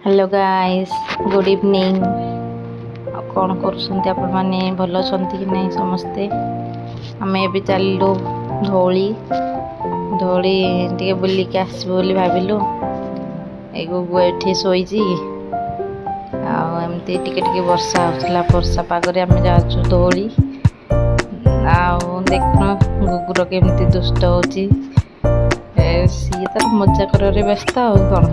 Hello guys, good evening. ଆଉ କ'ଣ କରୁଛନ୍ତି ଆପଣମାନେ? ଭଲ ଅଛନ୍ତି କି ନାହିଁ ସମସ୍ତେ? ଆମେ ଏବେ ଚାଲିଲୁ ଧଉଳି। ଧଉଳି ଟିକେ ବୁଲିକି ଆସିବୁ ବୋଲି ଭାବିଲୁ। ଏଇ ଗୁଗୁ ଏଠି ଶୋଇଛି। ଆଉ ଏମିତି ଟିକେ ଟିକେ ବର୍ଷା ହେଉଥିଲା। ବର୍ଷା ପାଗରେ ଆମେ ଯାଉଛୁ ଧଉଳି। ଆଉ ଦେଖୁନ ଗୁଗୁର କେମିତି ଦୁଷ୍ଟ ହେଉଛି। ସିଏ ତାର ମଜା କରିବାରେ ବ୍ୟସ୍ତ, ଆଉ କ'ଣ।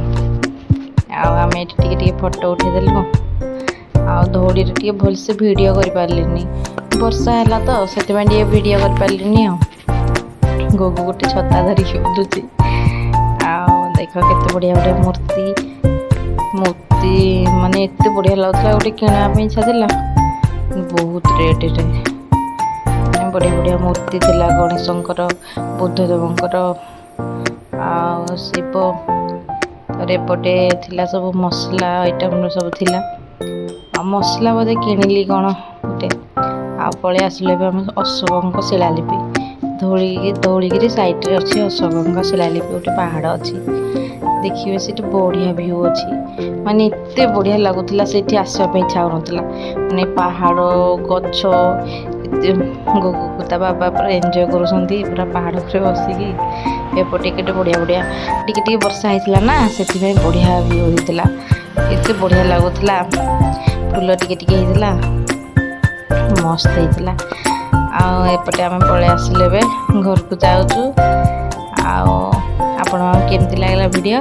ଆଉ ଆମେ ଏଠି ଟିକେ ଟିକେ ଫଟୋ ଉଠେଇଦେଲୁ। ଆଉ ଧଉଳିରେ ଟିକେ ଭଲସେ ଭିଡ଼ିଓ କରିପାରିଲିନି, ବର୍ଷା ହେଲା ତ, ସେଥିପାଇଁ ଟିକେ ଭିଡ଼ିଓ କରିପାରିଲିନି। ଆଉ ଗୁଗୁ ଗୋଟେ ଛତା ଧରିକି ବୁଲୁଛି। ଆଉ ଦେଖ କେତେ ବଢ଼ିଆ ବଢ଼ିଆ ମୂର୍ତ୍ତି। ମୂର୍ତ୍ତି ମାନେ ଏତେ ବଢ଼ିଆ ଲାଗୁଥିଲା, ଗୋଟେ କିଣିବା ପାଇଁ ଇଚ୍ଛା ଥିଲା। ବହୁତ ରେଟ୍ରେ। ମାନେ ବଢ଼ିଆ ବଢ଼ିଆ ମୂର୍ତ୍ତି ଥିଲା, ଗଣେଶଙ୍କର, ବୁଦ୍ଧଦେବଙ୍କର ଆଉ ଶିବ। ତାପରେ ଏପଟେ ଥିଲା ସବୁ ମସଲା ଆଇଟମ୍ର ସବୁ ଥିଲା। ଆଉ ମସଲା ବୋଧେ କିଣିଲି କ'ଣ ଗୋଟେ। ଆଉ ପଳେଇ ଆସିଲୁ ଏବେ ଆମେ ଅଶୋକଙ୍କ ଶିଳାଲିପି। ଧଉଳିଗିରି ସାଇଡ଼୍ରେ ଅଛି ଅଶୋକଙ୍କ ଶିଳାଲିପି। ଗୋଟେ ପାହାଡ଼ ଅଛି, ଦେଖିବେ, ସେଠି ବଢ଼ିଆ ଭିଉ ଅଛି। ମାନେ ଏତେ ବଢ଼ିଆ ଲାଗୁଥିଲା, ସେଇଠି ଆସିବା ପାଇଁ ଇଚ୍ଛା ହେଉନଥିଲା। ମାନେ ପାହାଡ଼, ଗଛ ଏତେ। ଗୁଗୁକୁ ତା ବାବା ପୁରା ଏନ୍ଜୟ କରୁଛନ୍ତି ପୁରା ପାହାଡ଼ ଉପରେ ବସିକି। ଏପଟେ କେତେ ବଢ଼ିଆ ବଢ଼ିଆ, ଟିକେ ଟିକେ ବର୍ଷା ହେଇଥିଲା ନା, ସେଥିପାଇଁ ବଢ଼ିଆ ଭିଉ ହେଇଥିଲା। ଏତେ ବଢ଼ିଆ ଲାଗୁଥିଲା। ଫୁଲ ଟିକେ ଟିକେ ହେଇଥିଲା, ମସ୍ତ ହେଇଥିଲା। ଆଉ ଏପଟେ ଆମେ ପଳେଇ ଆସିଲୁ, ଏବେ ଘରକୁ ଯାଉଛୁ। ଆଉ ଆପଣମାନଙ୍କୁ କେମିତି ଲାଗିଲା ଭିଡ଼ିଓ,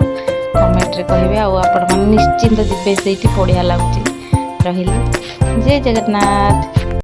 କମେଣ୍ଟରେ କହିବେ। ଆଉ ଆପଣମାନେ ନିଶ୍ଚିନ୍ତ ଯିବେ ସେଇଠି, ବଢ଼ିଆ ଲାଗୁଛି। ରହିଲି, ଜୟ ଜଗନ୍ନାଥ।